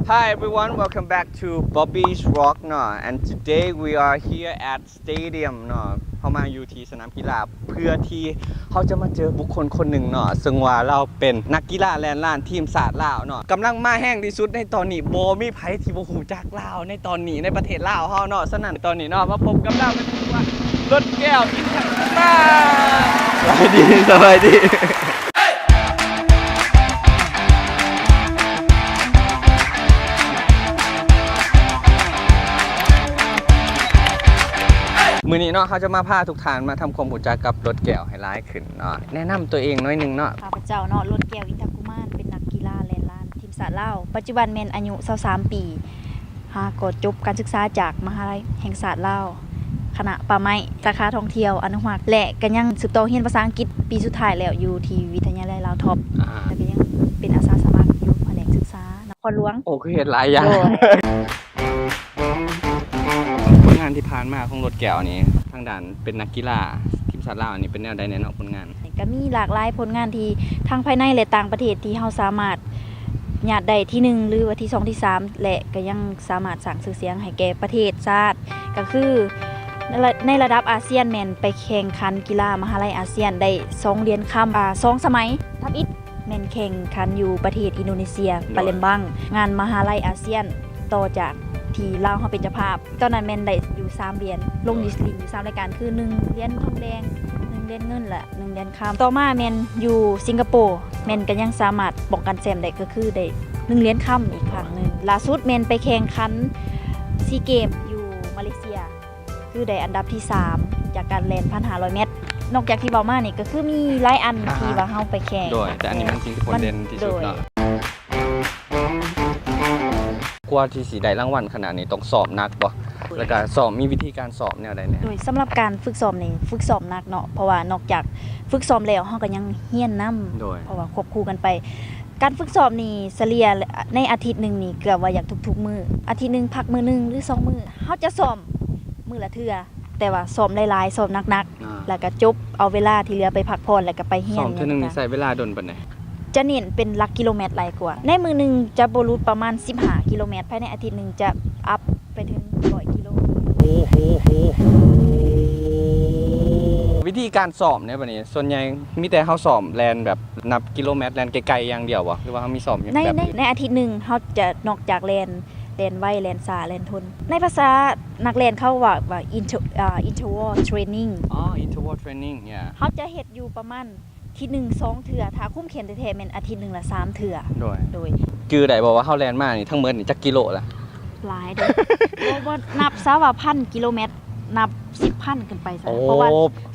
Hi everyone, welcome back to Bobby's Vlog ເນາະ and today we are here at stadium ເນາະ ເຮົາມາຢູ່ທີ່ສະໜາມກິລາ ເພື່ອທີ່ເຮົາຈະມາເຈີບຸກຄົນຄົນໜຶ່ງເນາະ ເຊິ່ງວ່າລາວເປັນນັກກິລາແລ່ນລານທີມຊາດລາວເນາະ ກຳລັງມາແຮງທີ່ສຸດໃນຕອນນີ້ ບໍ່ມີໃຜທີ່ບໍ່ຮູ້ຈັກລາວໃນຕອນນີ້ ໃນປະເທດລາວເຮົາເນາະ. ສະນັ້ນຕອນນີ້ເນາະ ມາພົບກັບລາວກັນດີກວ່າ ລົດແກ້ວ ອິນທັກມາ. ສະບາຍດີ ສະບາຍດີ. ມື້ນີ້ເນາະ ເຮົາຈະມາພາທຸກທ່ານມາທຳຄວາມຮູ້ຈັກກັບລົດແກ້ວໃຫ້ຫຼາຍຂຶ້ນເນາະ. ແນະນຳຕົວເອງໜ້ອຍໜຶ່ງເນາະ. ຂ້າພະເຈົ້າເນາະ ລົດແກ້ວ ອິນທະກຸມານ ເປັນນັກກິລາແລ່ນລານທີມຊາດລາວ. ປັດຈຸບັນແມ່ນອາຍຸຊາວສາມປີ. ຫາກໍຈົບການສຶກສາຈາກມະຫາໄລແຫ່ງຊາດລາວ ຄະນະປ່າໄມ້ ສາຂາທ່ອງທ່ຽວອະນຸຮັກ ແລະ ກະຍັງສືບຕໍ່ຮຽນພາສາອັງກິດປີສຸດທ້າຍແລ້ວ ຢູ່ທີ່ວິທະຍາໄລລາວທັອບ ອ່າ ແລະ ກະຍັງເປັນອາສາສະໝັກຢູ່ພະແນກສຶກສານະຄອນຫຼວງ. ໂອ້ ຄືເຮັດຫຼາຍຢ່າງ. ໂດຍ. ຜົນງານທີ່ຜ່ານມາຂອງລົດແກ້ວນີ້ ທາງດ້ານເປັນນັກກິລາທີມຊາດລາວນີ້ ເປັນແນວໃດແດ່ເນາະ ຜົນງານ? ກະມີຫຼາກຫຼາຍຜົນງານທີ່ທັງພາຍໃນ ແລະ ຕ່າງປະເທດ ທີ່ເຮົາສາມາດຍາດໄດ້ທີໜຶ່ງ ຫຼືວ່າທີສອງ ທີສາມ ແລະ ກະຍັງສາມາດສ້າງຊື່ສຽງໃຫ້ແກ່ປະເທດຊາດ ກະຄື ໃນລະດັບອາຊຽນແມ່ນໄປແຂ່ງຂັນກິລາມະຫາໄລອາຊຽນໄດ້ສອງຫຼຽນຄຳ ອາ ສອງສະໄໝ. ທຳອິດແມ່ນແຂ່ງຂັນຢູ່ປະເທດອິນໂດເນເຊຍ ໂດຍ ປາເລັມບັງ ງານມະຫາໄລອາຊຽນ ຕໍ່ຈາກທີ່ລາວເຮົາເປັນເຈົ້າພາບ. ຕອນນັ້ນແມ່ນໄດ້ຢູ່ສາມຫຼຽນ ລົງຢູ່ ໂດຍ ຫຼິ້ນຢູ່ສາມລາຍການ ຄື ໜຶ່ງຫຼຽນທອງແດງ, ໜຶ່ງຫຼຽນເງິນ ແລະ ໜຶ່ງຫຼຽນຄຳ. ຕໍ່ມາແມ່ນຢູ່ສິງກະໂປ ແມ່ນກະຍັງສາມາດປ້ອງກັນແຊ້ມໄດ້ ກະຄືໄດ້ໜຶ່ງຫຼຽນຄຳອີກຄັ້ງໜຶ່ງ. ລ່າສຸດແມ່ນໄປແຂ່ງຂັນຊີເກມຢູ່ມາເລເຊຍ ຄືໄດ້ອັນດັບທີສາມ ຈາກການແລ່ນພັນຫ້າຮ້ອຍແມັດ. ນອກຈາກທີ່ເວົ້າມານີ້ ກະຄືມີຫຼາຍອັນ ອ່າ ທີ່ວ່າເຮົາໄປແຂ່ງ ໂດຍ ແຕ່ອັນນີ້ແມ່ນສິ່ງທີ່ພົ້ນເດັ່ນທີ່ສຸດເນາະ. ໂດຍ. ກວ່າທີ່ຊິໄດ້ລາງວັນຂະໜາດນີ້ ຕ້ອງຊ້ອມໜັກບໍ່? ໂດຍ. ແລ້ວກະຊ້ອມ ມີວິທີການຊ້ອມແນວໃດແດ່? ໂດຍ ສຳລັບການຝຶກຊ້ອມນີ້ ຝຶກຊ້ອມໜັກເນາະ ເພາະວ່ານອກຈາກຝຶກຊ້ອມແລ້ວ ເຮົາກະຍັງຮຽນນຳ ໂດຍ ເພາະວ່າຄວບຄູ່ກັນໄປ. ການຝຶກຊ້ອມນີ້ສະເລ່ຍໃນອາທິດໜຶ່ງນີ້ ເກືອບວ່າຢາກທຸກໆມື້ ອາທິດໜຶ່ງພັກມື້ໜຶ່ງ ຫຼື ສອງມື້. ເຮົາຈະຊ້ອມມື້ລະເທື່ອ ແຕ່ວ່າຊ້ອມຫຼາຍໆ ຊ້ອມໜັກໆ ອ່າ ແລ້ວກະຈົບ ເອົາເວລາທີ່ເຫຼືອໄປພັກຜ່ອນ ແລ້ວກະໄປຮຽນ. ຊ້ອມເທື່ອໜຶ່ງນີ້ໃຊ້ເວລາດົນປານໃດ? ຈະເນັ້ນເປັນຫຼັກກິໂລແມັດຫຼາຍກວ່າ. ໃນມື້ໜຶ່ງຈະບໍ່ຫຼຸດປະມານສິບຫ້າກິໂລແມັດ, ພາຍໃນອາທິດໜຶ່ງຈະອັບໄປເຖິງຮ້ອຍກິໂລ. ວິທີການຊ້ອມເດ ບາດນີ້ ສ່ວນໃຫຍ່ມີແຕ່ເຮົາຊ້ອມແລ່ນແບບນັບກິໂລແມັດ ແລ່ນໄກໆຢ່າງດຽວບໍ່ ຫຼືວ່າເຮົາມີຊ້ອມແບບ ໃນ ໃນອາທິດໜຶ່ງເຮົາຈະ ນອກຈາກແລ່ນ ແລ່ນໄວ ແລ່ນຊ້າ ແລ່ນທົນ. ໃນພາສານັກແລ່ນເຂົາເວົ້າວ່າ interval training. ອໍ interval training, yeah. ເຮົາຈະເຮັດຢູ່ປະມານ ທິດໜຶ່ງສອງເທື່ອ, ຖ້າຄຸມເຂັ້ມແທ້ໆແມ່ນອາທິດໜຶ່ງລະສາມເທື່ອ. ໂດຍ ໂດຍ. ຈື່ໄດ້ບໍ່ວ່າເຮົາແລ່ນມານີ້ທັງໝົດນີ້ຈັກກິໂລລະ? ຫຼາຍເດ້. ບໍ່ ບໍ່ນັບຊະວ່າພັນກິໂລແມັດ, ນັບສິບພັນຂຶ້ນໄປຊະ. ໂອ້ ເພາະວ່າ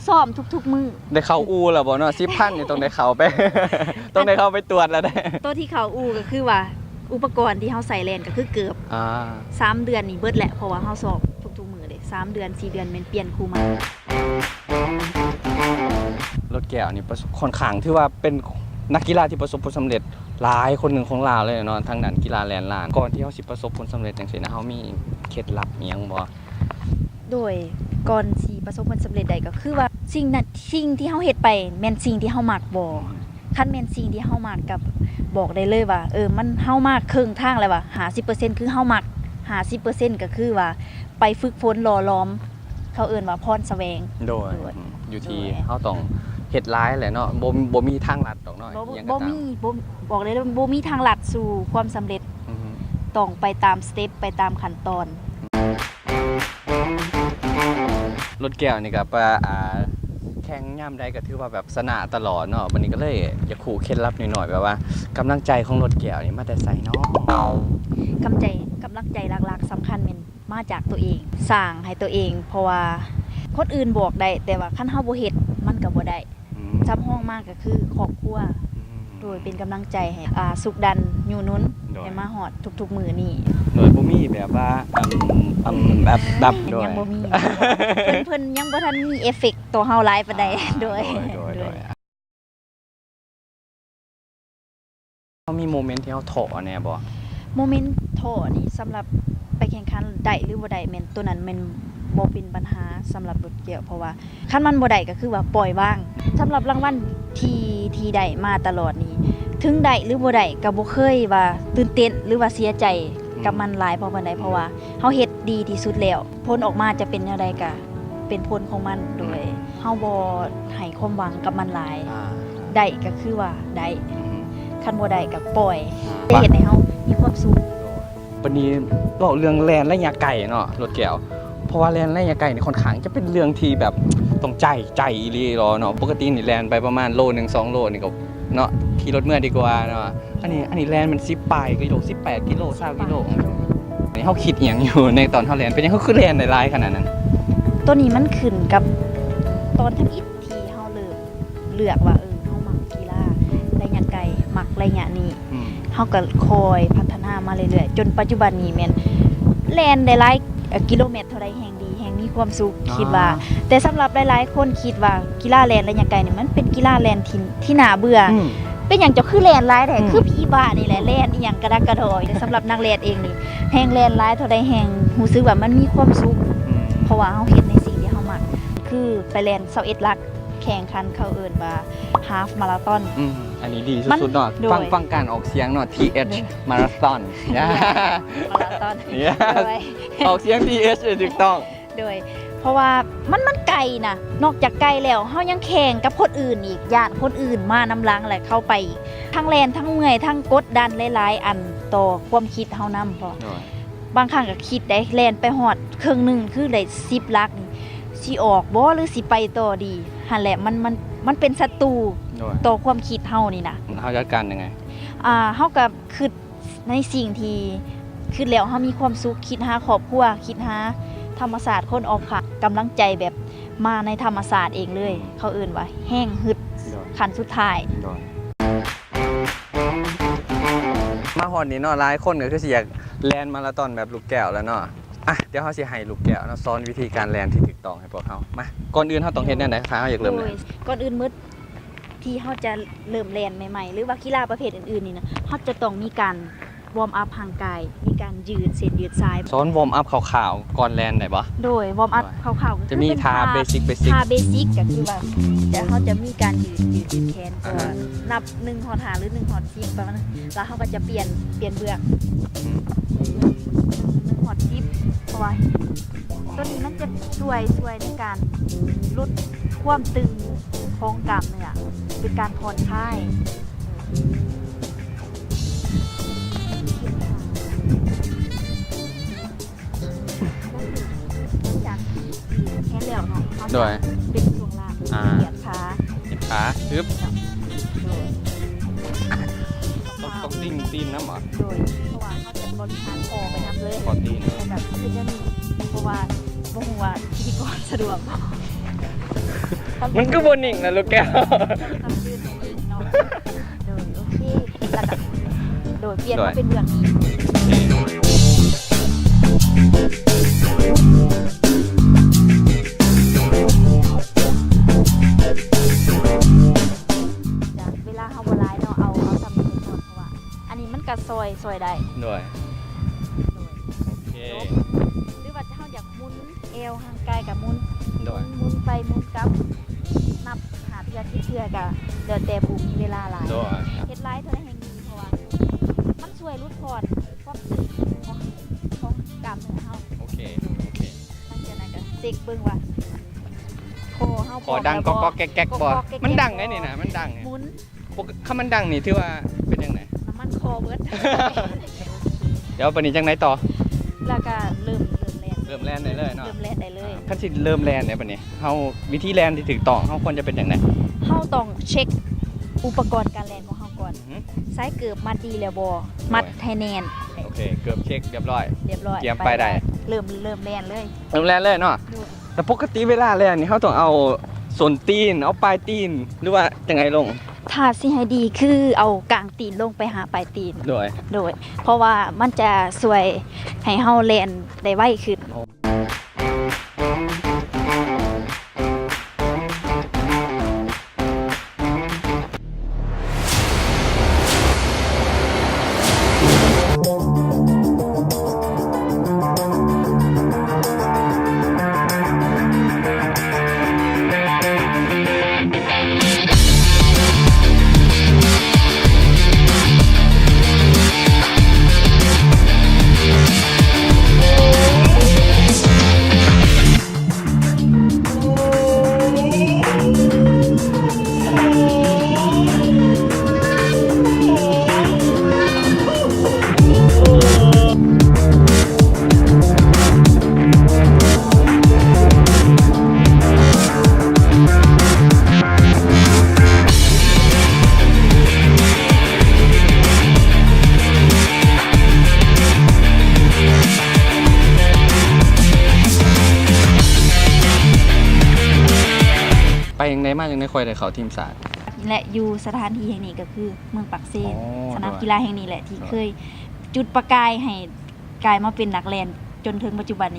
ຊ້ອມທຸກໆມື້. ໄດ້ເຂົ້າອູ່ແລ້ວບໍ່ເນາະ? ສິບພັນນີ້ຕ້ອງໄດ້ເຂົ້າໄປ ຕ້ອງໄດ້ເຂົ້າໄປຕວດແລ້ວເດ້. ໂຕທີ່ເຂົ້າອູ່ກໍຄືວ່າອຸປະກອນທີ່ເຮົາໃສ່ແລ່ນກໍຄືເກີບ. ອ່າ ສາມເດືອນນີ້ເບິດແຫຼະ ເພາະວ່າເຮົາຊ້ອມທຸກໆມື້ເດ້. ສາມເດືອນ ສີ່ເດືອນແມ່ນປ່ຽນຄູ່ໃໝ່. ລົດແກ້ວນີ້ປະສົບ ຂ້ອນຂ້າງຖືວ່າເປັນນັກກິລາທີ່ປະສົບຜົນສຳເລັດຫຼາຍຄົນໜຶ່ງຂອງລາວເລີຍເນາະ ທາງດ້ານກິລາແລ່ນລານ. ກ່ອນທີ່ເຮົາຊິປະສົບຜົນສຳເລັດຈັ່ງຊີ້ນະ ເຮົາມີເຄັດລັບອີ່ຫຍັງບໍ່? ໂດຍ ກ່ອນຊິປະສົບຜົນສຳເລັດໄດ້ ກໍຄືວ່າສິ່ງນັ້ນ ສິ່ງທີ່ເຮົາເຮັດໄປແມ່ນສິ່ງທີ່ເຮົາມັກບໍ່? ຄັນແມ່ນສິ່ງທີ່ເຮົາມັກ ກໍບອກໄດ້ເລີຍວ່າ ເອີ ມັນ ເຮົາມາເຄິ່ງທາງແລ້ວວ່າ ຫ້າສິບເປີເຊັນຄືເຮົາມັກ, ຫ້າສິບເປີເຊັນກໍຄືວ່າໄປຝຶກຝົນຫຼໍ່ຫຼອມ ເຂົາເອີ້ນວ່າພອນສະແຫວງ. ໂດຍ ໂດຍ ອືມ ຢູ່ທີ່ ໂດຍ ເຮົາຕ້ອງເຮັດຫຼາຍແຫຼະເນາະ ບໍ່ ບໍ່ມີທາງລັດດອກເນາະ. ບໍ່ ບໍ່ມີ ບໍ່ ບອກໄດ້ເລີຍ ບໍ່ມີທາງລັດສູ່ຄວາມສຳເລັດ. ອືຮຶ ຕ້ອງໄປຕາມສະເຕັບ ໄປຕາມຂັ້ນຕອນ. ລົດແກ້ວນີ້ກໍປະ ອ່າ ແຂ່ງຍາມໃດກໍຖືວ່າແບບຊະນະຕະຫຼອດເນາະ. ບັດນີ້ກໍເລີຍຢາກຮູ້ເຄັດລັບໜ້ອຍໆ ແບບວ່າກຳລັງໃຈຂອງລົດແກ້ວນີ້ມາແຕ່ໃສເນາະ? ກຳໃຈ ກຳລັງໃຈຫຼັກໆສຳຄັນແມ່ນມາຈາກຕົວເອງ ສ້າງໃຫ້ຕົວເອງ ເພາະວ່າຄົນອື່ນບອກໄດ້ ແຕ່ວ່າຄັນເຮົາບໍ່ເຮັດມັນກໍບໍ່ໄດ້. ອືມ ສຳຮອງມາກໍຄືຄອບຄົວ. ອືມ ໂດຍ ເປັນກຳລັງໃຈໃຫ້ ອ່າ ຊຸກດັນຍູ້ໜູນ ໂດຍ ໃຫ້ມາຮອດທຸກໆມື້ນີ້. ໂດຍ ບໍ່ມີແບບວ່າ ອຳ ອຳ ແບບ ແບບ ໂດຍ ຍັງບໍ່ມີ ເພິ່ນ ເພິ່ນຍັງບໍ່ທັນມີເອເຟັກຕໍ່ເຮົາຫຼາຍປານໃດ. ອ່າ ໂດຍ ໂດຍ ໂດຍ ໂດຍ ໂດຍ. ເຮົາມີໂມເມັນທີ່ເຮົາທໍ້ແດ່ບໍ່? ໂມເມັນທໍ້ນີ້ ສຳລັບໄປແຂ່ງຂັນໄດ້ຫຼືບໍ່ໄດ້ ແມ່ນ ໂຕນັ້ນແມ່ນບໍ່ເປັນບັນຫາສຳລັບລົດແກ້ວ ເພາະວ່າຄັນມັນບໍ່ໄດ້ກໍຄືວ່າປ່ອຍວາງ. ສຳລັບລາງວັນ ທີ່ ທີ່ໄດ້ມາຕະຫຼອດນີ້ ເຖິງໄດ້ຫຼືບໍ່ໄດ້ ກໍບໍ່ເຄີຍວ່າຕື່ນເຕັ້ນ ຫຼືວ່າເສຍໃຈ ອືມ ກັບມັນຫຼາຍພໍປານໃດ ອືມ ເພາະວ່າເຮົາເຮັດດີທີ່ສຸດແລ້ວ ຜົນອອກມາຈະເປັນແນວໃດກໍເປັນຜົນຂອງມັນ ອືມ ໂດຍເຮົາບໍ່ໃຫ້ຄວາມຫວັງກັບມັນຫຼາຍ ອ່າ ໄດ້ກໍຄືວ່າໄດ້ ອືມ ຄັນບໍ່ໄດ້ກໍປ່ອຍ ອ່າ ໄດ້ເຮັດໃຫ້ເຮົາມີຄວາມສຸກ. ບັດນີ້ເວົ້າເລື່ອງແລ່ນໄລຍະໄກເນາະ ລົດແກ້ວ ເພາະວ່າແລ່ນໄລຍະໄກນີ້ຄ່ອນຂ້າງຈະເປັນເລື່ອງທີ່ແບບຕ້ອງໃຈ ໃຈອີ່ຫຼີເນາະ. ປົກກະຕິນີ້ແລ່ນໄປປະມານໂລໜຶ່ງ ສອງໂລນີ້ກໍເນາະ ຂີ່ລົດເມືອດີກວ່າເນາະ. ອັນນີ້ ອັນນີ້ແລ່ນແມ່ນສິບປາຍກິໂລ ສິບແປດກິໂລ ຊາວກິໂລ. ອັນນີ້ເຮົາຄິດອີ່ຫຍັງຢູ່ໃນຕອນເຮົາແລ່ນ ເປັນຫຍັງເຮົາຄືແລ່ນໄດ້ຫຼາຍຂະໜາດນັ້ນ? ໂຕນີ້ມັນຂຶ້ນກັບຕອນທຳອິດທີ່ເຮົາເລີ່ມ ເລືອກວ່າ ເອີ ເຮົາມັກກິລາໄລຍະໄກ ມັກໄລຍະນີ້ ອືມ ເຮົາກໍຄ່ອຍພັດທະນາມາເລື້ອຍໆ ຈົນປັດຈຸບັນນີ້ແມ່ນແລ່ນໄດ້ຫຼາຍ ເອີ ກິໂລແມັດເທົ່າໃດແຮ່ງດີ ແຮ່ງມີຄວາມສຸກ ອໍ ຄິດວ່າ. ແຕ່ສຳລັບຫຼາຍໆຄົນຄິດວ່າກິລາແລ່ນໄລຍະໄກນີ້ ມັນເປັນກິລາແລ່ນທີ່ ທີ່ໜ້າເບື່ອ ອືມ ເປັນຫຍັງເຈົ້າຄືແລ່ນຫຼາຍແທ້? ອືມ ຄືຜີບ້ານີ້ແຫຼະ ແລ່ນອີ່ຫຍັງກະດັກກະດໍຍ. ແຕ່ສຳລັບນັກແລ່ນເອງນີ້ ແຮ່ງແລ່ນຫຼາຍເທົ່າໃດແຮ່ງຮູ້ສຶກວ່າມັນມີຄວາມສຸກ ອືມ ເພາະວ່າເຮົາເຮັດໃນສິ່ງທີ່ເຮົາມັກ ຄືໄປແລ່ນຊາວເອັດຫຼັກ ແຂ່ງຂັນ ເຂົາເອີ້ນວ່າ ຮາຟມາລາຕອນ ອືມ ອັນນີ້ດີສຸດໆເນາະ. ໂດຍ ຟັງ ຟັງການອອກສຽງເນາະ ທີເອັດ ໂດຍ ມາລາຕອນ ມາລາຕອນ ໂດຍ ອອກສຽງ ທີເອັດ ໃຫ້ຖືກຕ້ອງ. ໂດຍ ເພາະວ່າມັນ ມັນໄກນະ ນອກຈາກໄກແລ້ວ ເຮົາຍັງແຂ່ງກັບຄົນອື່ນອີກ ຢ້ານຄົນອື່ນມານຳຫຼັງ ແລ້ວເຂົ້າໄປ ທັງແລ່ນ ທັງເມື່ອຍ ທັງກົດດັນຫຼາຍໆອັນຕໍ່ຄວາມຄິດເຮົານຳ ເພາະ ໂດຍ ບາງຄັ້ງກໍຄິດໄດ້ ແລ່ນໄປຮອດເຄິ່ງໜຶ່ງ ຄືໄດ້ສິບຫຼັກນີ້ ຊິອອກບໍ່ ຫຼືຊິໄປຕໍ່ດີ? ຫັ້ນແຫຼະ ມັນ ມັນ ມັນເປັນສັດຕູ ໂດຍ ຕໍ່ຄວາມຄິດເຮົານີ້ນະ. ເຮົາຈັດການຍັງໄງ? ອ່າ ເຮົາກໍຄິດໃນສິ່ງທີ່ຄິດແລ້ວເຮົາມີຄວາມສຸກ ຄິດຫາຄອບຄົວ ຄິດຫາທຳມະຊາດຄົນອອກຂ້າງ ກຳລັງໃຈແບບມາໃນທຳມະຊາດເອງເລີຍ ອືມ ເຂົາເອີ້ນວ່າແຮງຮຶດ ໂດຍ ຂັ້ນສຸດທ້າຍ ໂດຍ. ມາຮອດນີ້ເນາະ ຫຼາຍຄົນກໍຄືຊິຢາກແລ່ນມາລາຕອນແບບລູກແກ້ວແລ້ວເນາະ. ອ່ະ ດຽວເຮົາຊິໃຫ້ລູກແກ້ວເນາະ ສອນວິທີການແລ່ນທີ່ຖືກຕ້ອງໃຫ້ພວກເຮົາ. ມາ ກ່ອນອື່ນເຮົາຕ້ອງເຮັດແນວໃດ ຖ້າເຮົາຢາກເລີ່ມແລ່ນ? ໂດຍ ກ່ອນອື່ນໝົດ ທີ່ເຮົາຈະເລີ່ມແລ່ນໃໝ່ໆ ຫຼືວ່າກິລາປະເພດອື່ນໆນີ້ນະ ເຮົາຈະຕ້ອງມີການວອມອັບຮ່າງກາຍ ມີການຢືດເສັ້ນຢືດສາຍ. ສອນວອມອັບຄ່າວໆກ່ອນແລ່ນໄດ້ບໍ່? ໂດຍ ວອມອັບ ໂດຍ ຄ່າວໆ ກໍຄື ຈະມີ ເປັນ ທ່າ ທ່າ ເບສິກ ເບສິກ ທ່າເບສິກ ກໍຄືວ່າ ຈະ ເຮົາຈະມີການຢືດ ຢືດ ຢືດແຂນກ່ອນ ອ່າຮະ ນັບໜຶ່ງຮອດຫ້າ ຫຼື ໜຶ່ງຮອດສິບປະມານນັ້ນ ແລ້ວເຮົາກໍຈະປ່ຽນ ປ່ຽນເບືອກ ອືມ ໜຶ່ງຮອດສິບ ເພາະວ່າ ໂຕນີ້ມັນຈະຊ່ວຍ ຊ່ວຍໃນການຫຼຸດຄວາມຕຶງຂອງກ້າມເນື້ອ ເປັນການຜ່ອນຄາຍ. ຫຼັງຈາກທີ່ແຂນແລ້ວເນາະ ເຮົາ ໂດຍ ຈະເປັນຊ່ວງລ່າງ ອ່າ ຂຽບຂາ ຂຽບຂາ ຊຶບ ໂດຍ ຕ້ອງ ຕ້ອງຕີນ ຕີນນຳບໍ? ໂດຍ ເພາະວ່າເຮົາຈະບໍລິຫານຄໍໄປນຳເລີຍ ຄໍຕີນ ແລ້ວກໍຄືດແນວນີ້ ເພາະວ່າບໍ່ຮູ້ວ່າພິທີກອນສະດວກບໍ່. ມັນຄືບໍ່ນິ່ງນະລູກແກ້ວ. ໂດຍ ໂອເຄ ແລ້ວກໍ ໂດຍ ປ່ຽນມາເປັນເບື້ອງນີ້ ໂດຍ ໂອເຄ ເວລາເຮົາບໍ່ຫຼາຍເນາະ ເອົາ ເອົາສ່ຳນີ້ກ່ອນ ເພາະວ່າອັນນີ້ມັນກໍຊ່ອຍ ຊ່ອຍໄດ້ ໂດຍ ໂດຍ ໂອເຄ ຫຼືວ່າເຮົາຢາກໝູນແອວຮ່າງກາຍກໍໝູນ ໂດຍ ໝູນໄປໝູນກັບ ນັບຫ້າເທື່ອ ສິບເທື່ອ ກໍແລ້ວແຕ່ຜູ້ມີເວລາຫຼາຍ ໂດຍ ເຮັດຫຼາຍເທົ່າໃດແຮ່ງດີ ເພາະວ່າມັນຊ່ວຍຫຼຸດຜ່ອນຄວາມຕຶງຂອງ ຂອງກ້າມເນື້ອເຮົາ ໂອເຄ ໂອເຄ ຫຼັງຈາກນັ້ນກໍເຊັກເບິ່ງວ່າຄໍເຮົາ ຄໍດັງກອກໆແກກໆບໍ່? ມັນດັງໄດ໋ນີ້ນະ ມັນດັງ ໝູນ ປົກກະຕິ ຄັນມັນດັງນີ້ຖືວ່າເປັນຈັ່ງໃດ? ນ້ຳມັນຄໍເບິດ ດຽວບັດນີ້ຈັ່ງໃດຕໍ່? ແລ້ວກໍເລີ່ມ ເລີ່ມແລ່ນ ເລີ່ມແລ່ນໄດ້ເລີຍເນາະ ເລີ່ມແລ່ນໄດ້ເລີຍ ຄັນຊິເລີ່ມແລ່ນເດ ບັດນີ້ເຮົາ ວິທີແລ່ນທີ່ຖືກຕ້ອງ ເຮົາຄວນຈະເປັນຈັ່ງໃດ? ເຮົາຕ້ອງເຊັກອຸປະກອນການແລ່ນຂອງເຮົາກ່ອນ ອືຮຶ ໃສ່ເກີບມັດດີແລ້ວບໍ່? ໂດຍ ມັດໃຫ້ແໜ້ນ ໂອເຄ ເກີບເຊັກຮຽບຮ້ອຍ ຮຽບຮ້ອຍ ກຽມໄປໄດ້ ເລີ່ມ ເລີ່ມແລ່ນເລີຍ ເລີ່ມແລ່ນເລີຍເນາະ ໂດຍ ແລ້ວປົກກະຕິເວລາແລ່ນນີ້ ເຮົາຕ້ອງເອົາສົ້ນຕີນ ເອົາປາຍຕີນ ຫຼືວ່າຈັ່ງໃດລົງ? ຖ້າຊິໃຫ້ດີຄືເອົາກາງຕີນລົງໄປຫາປາຍຕີນ ໂດຍ ໂດຍ ເພາະວ່າມັນຈະຊ່ວຍໃຫ້ເຮົາແລ່ນໄດ້ໄວຂຶ້ນ. ເ ຈັ່ງໃດມາຈັ່ງໃດຂ້ອຍໄດ້ເຂົ້າທີມຊາດ ແລະຢູ່ສະຖານທີ່ແຫ່ງນີ້ກໍຄືເມືອງປາກເຊ ອໍ ສະໜາມກິລາແຫ່ງນີ້ແຫຼະທີ່ເຄີຍຈຸດປະກາຍໃຫ້ກາຍມາເປັນນັກແລ່ນຈົນເຖິງປັດຈຸບັນນີ້